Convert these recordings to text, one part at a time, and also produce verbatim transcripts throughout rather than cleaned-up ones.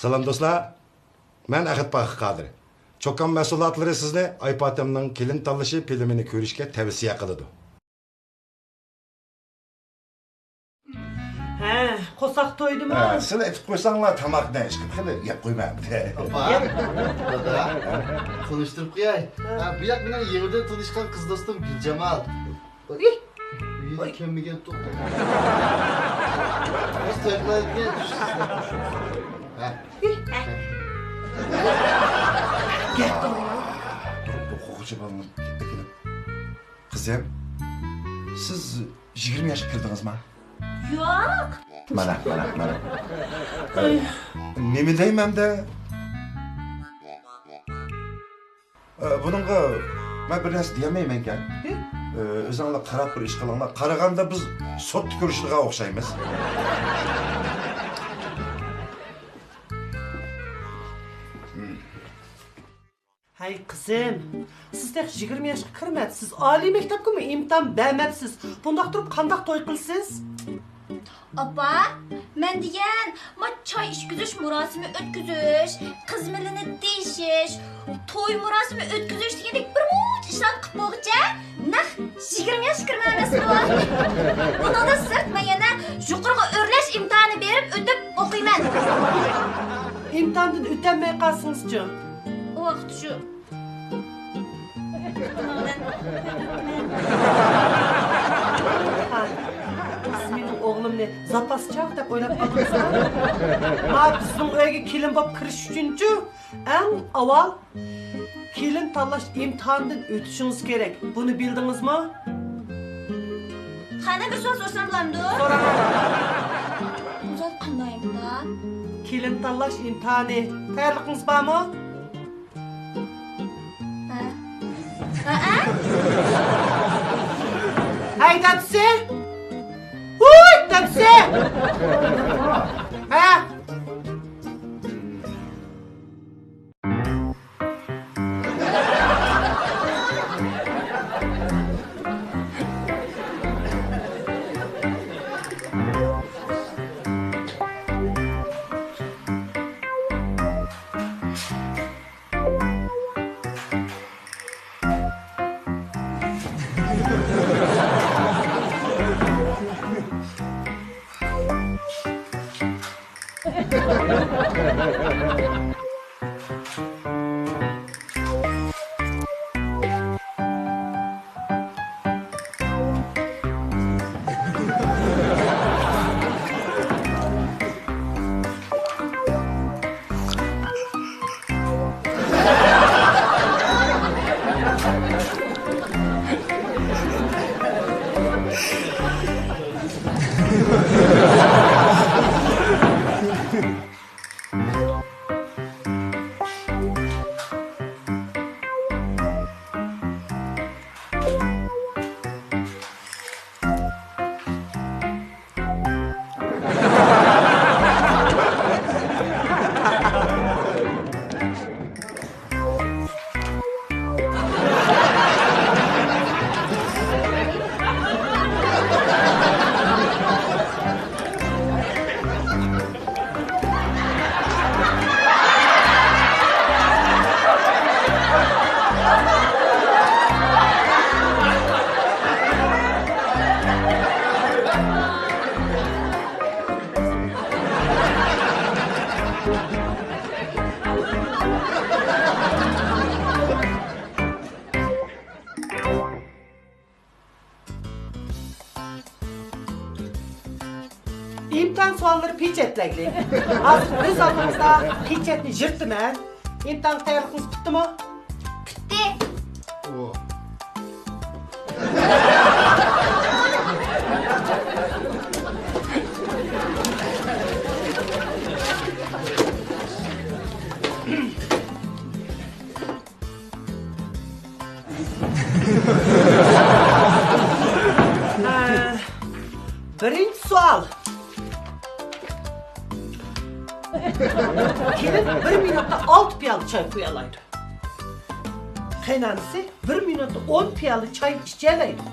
سالام دوستلار، مەن ئەخەت پاخىر قادىر. چوكان مەھسۇلاتلىرى سىزنى ئايپاتەمنىڭ كېلىن تاللىشى فىلىمىنى كۆرۈشكە تەۋسىيە قىلىدۇ. ھە، قورساق تويدىمۇ؟ ھە، سىلەر ئېتىپ قويساڭلار تاماقنى، ئىشقىلىپ خېلى يەپ قويمايمەن. ئاپا، دادا، تونۇشتۇرۇپ قوياي. ھە، بۇ ياق مېنىڭ يېڭىدىن تونۇشقان قىز دوستۇم گۈلجامال. ئۇيغا كەلمىگەن توختاپ. بىز توي قىلايلى. ھە. گەپ قىلمايلا. قىزىم، سىز يىگىرمە ياشقا كىردىڭىزما؟ ياق. مانا، مانا، مانا. نېمە دەيمەن-دە؟ ئە، بۇنىڭغا مەن بىر نەرسە دېيەلمەيمەنكەن. ئە، ئۆزۈڭلار قاراپ بىر ئىش قىلىڭلار. قارىغاندا بىز سوتتا كۆرۈشىدىغان ئوخشايمىز. ھەي قىزىم، سىز تېخى يىگىرمە ياشقا كىرمەپسىز، ئالىي مەكتەپكىمۇ ئىمتىھان بەرمەپسىز. بۇنداق تۇرۇپ قانداق توي قىلىسىز؟ ئاپا، مەن دېگەن، ما چاي ئىچكۈزۈش مۇراسىمى ئۆتكۈزۈش، قىز مېلىنى تېشىش، توي مۇراسىمى ئۆتكۈزۈش دېگەندەك بىر مۇنچە ئىشلارنى قىلىپ بولغۇچە نەق يىگىرمە ياشقا كىرىمەن ئەمەسمۇ؟ بۇنىڭدىن سىرت، مەن يەنە يۇقىرىغا ئۆرلەش ئىمتىھانى بېرىپ ئۆتۈپ ئوقۇيمەن. ئىمتىھاندىن ئۆتەلمەي قالسىڭىزچۇ؟ ئۇ ۋاقىت شۇ. سىز مېنىڭ ئوغلۇمنى زاپاس چاغ دەپ ئويلاپ قالدىڭىزمۇ؟ ما بىزنىڭ ئۆيگە كېلىن بولۇپ كىرىش ئۈچۈنچۇ، ئەڭ ئاۋۋال كېلىن تاللاش ئىمتىھانىدىن ئۆتۈشىڭىز كېرەك. بۇنى بىلدىڭىزمۇ؟ خانىم، بىر سوئال سورىسام بولامدۇ؟ سوراڭ. بۇ زات قانداق ئىمتىھان؟ كېلىن تاللاش ئىمتىھانى. تەييارلىقىڭىز بارمۇ؟ ھە. ھە، ھە؟ ھەي، دادىسى! ھۇي، دادىسى! ھە؟ ئىمتىھان سوئاللىرى پېچەتلەيلى. ھازىر كۆز ئالدىڭىزدا پېچەتنى يىرتىمەن. ئىمتىھانغا تەييارلىقىڭىز پۈتتىمۇ؟ پۈتتى. ئۇ. ھە، بىرىنچى سوئال. كېلىن بىر مىنۇتتا ئالتە پىيالە چاي قۇيالايدۇ. قېيىنئانىسى بىر مىنۇتتا ئون پىيالە چاي ئىچەلەيدۇ.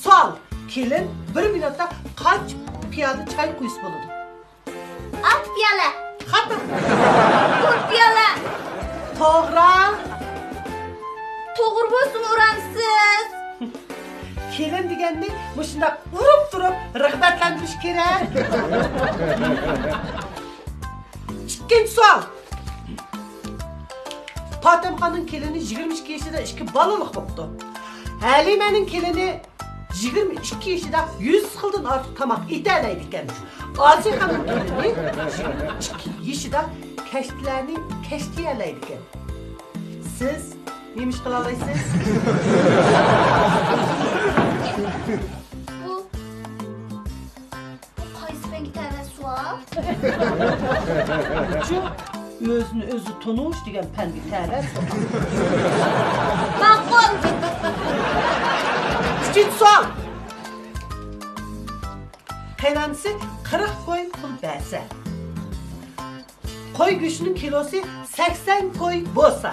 سوئال، كېلىن بىر مىنۇتتا قانچە پىيالە چاي قۇيسا بولىدۇ؟ ئالتە پىيالە. خاتا. دېگەننى مۇشۇنداق ئۇرۇپ تۇرۇپ رىغبەتلەندۈرۈش كېرەك. ئىككىنچى سوئال. پاتەمخاننىڭ كېلىنى يىگىرمە ئىككى يېشىدا ئىككى بالىلىق بوپتۇ. ھەلىمەنىڭ كېلىنى يىگىرمە ئىككى يېشىدا يۈز خىلدىن ئارتۇق تاماق ئېتەلەيدىكەن. ئازىخاننىڭ كېلىنى يىگىرمە ئىككى يېشىدا كەشتىلەرنى كەشتىيەلەيدىكەن. سىز نېمە ئىش قىلالايسىز؟ بۇ، بۇ قايسى پەنگە تەۋە سوئال؟ بۇچۇ ئۆزىنى ئۆزى تونۇش دېگەن پەنگە تەۋە سوئال. ماقۇل. ئۈچىنچى سوئال. قېيىنئانىسى قىرىق كوي پۇل بەرسە، قوي گۆشىنىڭ كىلوسى سەكسەن كوي بولسا،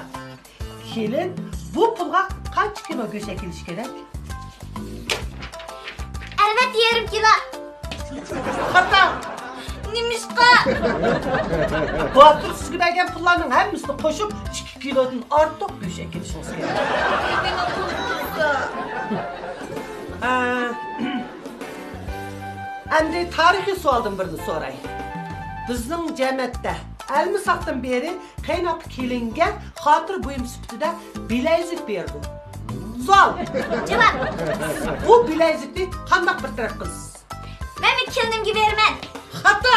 كېلىن بۇ پۇلغا قانچە كىلو گۆش ئەكېلىشى كېرەك؟ ئەلۋەتتە، يېرىم كىلو. خاتا. نېمىشقا؟ باتۇر سىزگە بەرگەن پۇللارنىڭ ھەممىسىنى قوشۇپ، ئىككى كىلودىن ئارتۇق گۆش ئەكېلىشىڭىز كېرەك. ئە، ئەمدى تارىخىي سوئالدىن بىرنى سوراي. بىزنىڭ جەمەتتە ئەلمىساقتىن بېرى قېيىنئاپا كېلىنگە خاتىرە بۇيۇم سۈپىتىدە بىلەيزۈك بېرىدۇ. سوئال. جاۋاب. بۇ بىلەيزۈكنى قانداق بىر تەرەپ قىلىسىز؟ مەن كېلىنىمگە بېرىمەن. خاتا.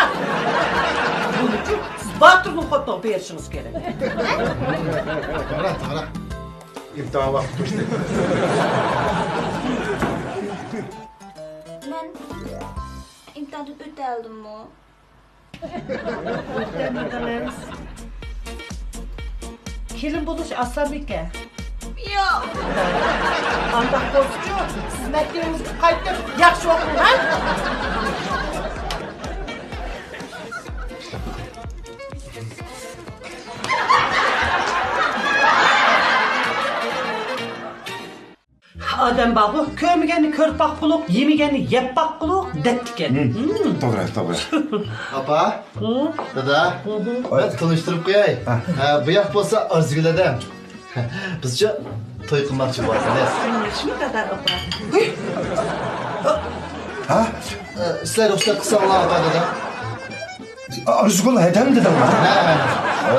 بۇنىڭ ئۈچۈن سىز باتۇرنىڭ خوتۇنىغا بېرىشىڭىز كېرەك. توغرا، توغرا. ئىمتىھان ۋاقتى توشتى. مەن ئىمتىھاندىن ئۆتەلدىممۇ؟ ئۆتەلمىدىڭىز. كېلىن بولۇش ئاسانمىكەن؟ ياق. ئانداق بولسىچۇ، سىز مەكتىۋىڭىزگە قايتىپ ياخشى ئوقۇڭ، ھە؟ ئادەم بارغۇ، كۆرمىگەننى كۆرۈپ باققۇلۇق، يېمىگەننى يەپ باققۇلۇق دەپتىكەن. ھىم. ھىم. توغرا، توغرا. ئاپا، ھىم. دادا، ھىم. مەن تونۇشتۇرۇپ قوياي. ھە. ھە، بۇ ياق بولسا ئارزۇگۈل ھەدەم. بىزچۇ توي قىلماقچى بولۇۋاتىمىز. شۇ قەدەر ئاپا. ھە؟ ئە، سىلەر رۇخسەت قىلساڭلار ئاپا، دادا. ئارزۇگۈل ھەدەم دېدىڭ ھە؟ ھە.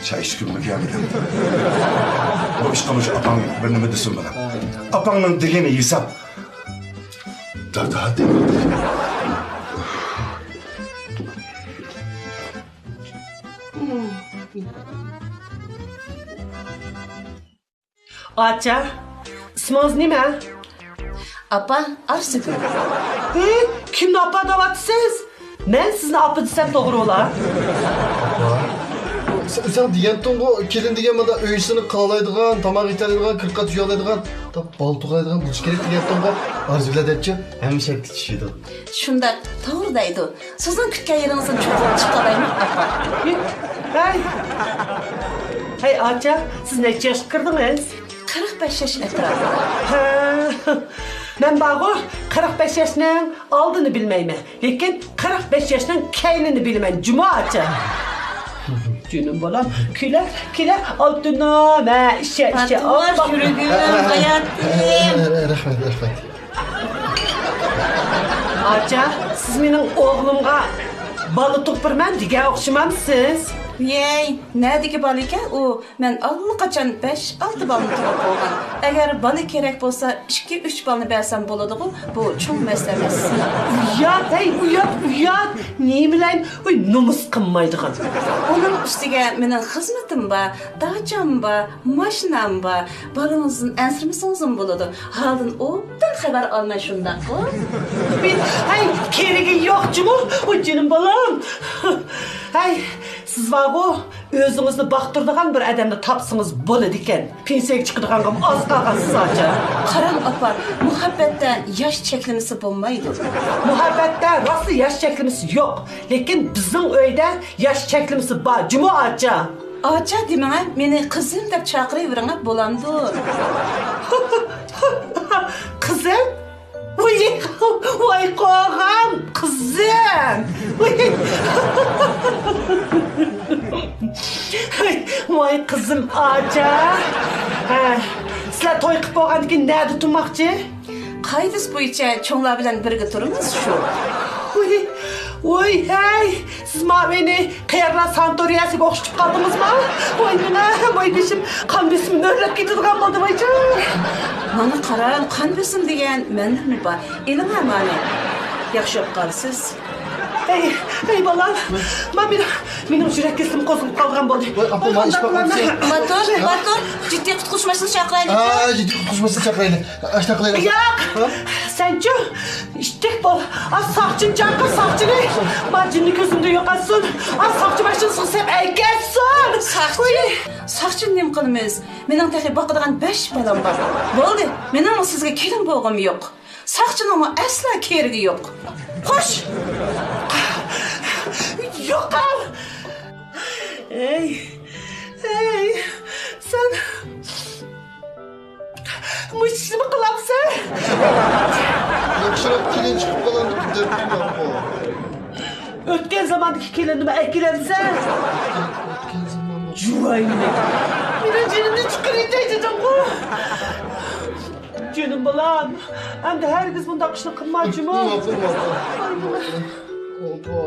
چاي ئىچكۈم كەلمىدىم. بۇ ئىشقا مۇشۇ ئاپاڭ بىر نېمە دېسۇن بالام. ئاپاڭنىڭ دېگىنى ھېساب. دادا دېمىدى. ئاچا، ئىسمىڭىز نېمە؟ ئاپا، ئارزۇگۈل. ھە؟ كىمنى ئاپا دەۋاتىسىز؟ مەن سىزنى ئاپا دېسەم توغرا بولا؟ ئاپا، سەن، سەن دېگەنتىڭغۇ، كېلىن دېگەن مانا ئۆي ئىشلىرىنى قىلالايدىغان، تاماق ئېتەلەيدىغان، كىر-قات يۇيالايدىغان، بالا تۇغالايدىغان بولۇشى كېرەك دېگەنتىڭغۇ. ئارزۇگۈل دەپچۇ، ھەممە شەرتكە چۈشىدۇ. شۇنداق، توغرا دەيدۇ. سىزنىڭ كۈتكەن يېرىڭىزدىن چوقۇم چىقالايمەن، ئاپا. ھەي! ھەي، ئاچا، سىز نەچچە ياشقا كىردىڭىز؟ قىرىق بەش ياش ئەتراپىدا. ھە، مەن بارغۇ، قىرىق بەش ياشنىڭ ئالدىنى بىلمەيمەن، لېكىن قىرىق بەش ياشنىڭ كەينىنى بىلىمەن، جۇمۇ ئاچا. جېنىم بالام، كۈلە، كۈلە، ئالتۇنۇم، ھە، ئىچە، ئىچە، پاتىماش، ئاپپاق. يۈرىكىم، ھاياتىم. رەھمەت، رەھمەت. ئاچا، سىز مېنىڭ ئوغلۇمغا بالا تۇغۇپ بېرىمەن دېگەن ئوخشىمامسىز؟ ۋىيەي، نەدىكى بالىكەن ئۇ؟ مەن ئاللىقاچان بەش-ئالتە بالىنى تۇغۇپ بولغان. ئەگەر بالا كېرەك بولسا، ئىككى-ئۈچ بالىنى بەرسەم بولىدىغۇ، بۇ چوڭ مەسىلە ئەمەس. ئۇيات، ھەي، ئۇيات، ئۇيات! نېمىلەيم؟ ئۇي، نومۇس قىلمايدىغان. ئۇنىڭ ئۈستىگە مېنىڭ خىزمىتىم بار، داچام بار، ماشىنام بار. بالىڭىزدىن ئەنسىرىمىسىڭىزمۇ بولىدۇ. ھالىدىن ئوبدان خەۋەر ئالىمەن، شۇنداققۇ؟ ھەي، كېرىكى يوق جۇمۇ، ۋاي جېنىم بالام. ھەي، سىز بارغۇ، ئۆزىڭىزنى باقتۇرىدىغان بىر ئادەمنى تاپسىڭىز بولىدىكەن. پېنسىيەگە چىقىدىغانغىمۇ ئاز قالغانسىز، ئاچا. قاراڭ، ئاپا، مۇھەببەتتە ياش چەكلىمىسى بولمايدۇ. مۇھەببەتتە راستلا ياش چەكلىمىسى يوق، لېكىن بىزنىڭ ئۆيدە ياش چەكلىمىسى بار جۇمۇ، ئاچا. ئاچا دېمەڭە، مېنى قىزىم دەپ چاقىرىۋېرىڭە بولامدۇ؟ قىزىم؟ ۋاي، ۋاي قوغان، قىزىم! ۋاي. ۋاي قىزىم، ئاچا! ھە، سىلەر توي قىلىپ بولغاندىن كېيىن نەدە تۇرماقچى؟ قائىدىسى بويىچە چوڭلار بىلەن بىرگە تۇرىمىز شۇ. ۋوي، ۋوي، ھەي، سىز ماۋۇنى قېرىلار ساناتورىيەسىگە ئوخشىتىپ قالدىڭىزمۇ؟ ۋاي مېنىڭ، ۋاي بېشىم، قان بېسىم ئۆرلەپ كېتىدىغان بولدى، ۋايجان. مانا قاراڭ، قان بېسىم دېگەن مەنىمۇ بار. ئېلىڭە مانى. ياخشى بولۇپ قالىسىز. ھەي، ھەي بالام، ما مېنىڭ، مېنىڭ يۈرەك كېسىلىم قوزغىلىپ قالغان بولدى. ۋاي، ئاپا، ما ئىش باقمامسىز؟ باتۇر، باتۇر، جىددىي قۇتقۇزۇش ماشىنىسى چاقىرايلى. ھە، جىددىي قۇتقۇزۇش ماشىنىسى چاقىرايلى. ئاشۇنداق قىلايلى. ياق! ھە؟ سەنچۇ، ئىتتىك بول. ئا، ساقچىنى چاقىر، ساقچىنى. ما جىننى كۆزۈمدىن يوقاتسۇن. ئا، ساقچى ماشىنىسىغا سەپ ئەكەتسۇن. ساقچى؟ ساقچىنى نېمە قىلىمىز؟ مېنىڭ تېخى باقىدىغان بەش بالام بار. بولدى، مېنىڭمۇ سىزگە كېلىن بولغۇم يوق. ساقچىنىڭمۇ ئەسلا كېرىكى يوق. خوش! يوقال! ئەي، ئەي، سەن مۇشۇ ئىشنىمۇ قىلامسەن؟ ياخشىراق كېلىن چىقىپ قالامدۇ دەپ تۇرماڭغۇ. ئۆتكەن زاماندىكى كېلىننىمۇ ئەكىرەمسەن؟ ئۆتكەن زامان. جۇۋاينى. مېنىڭ جېنىمنى چىقىرىۋېتەي دېدىمغۇ. جېنىم بالام، ئەمدى ھەرگىز بۇنداق ئىشنى قىلمايچۇمۇ؟ ماقۇل، ماقۇل. ئاي، ماقۇل. ئوپا.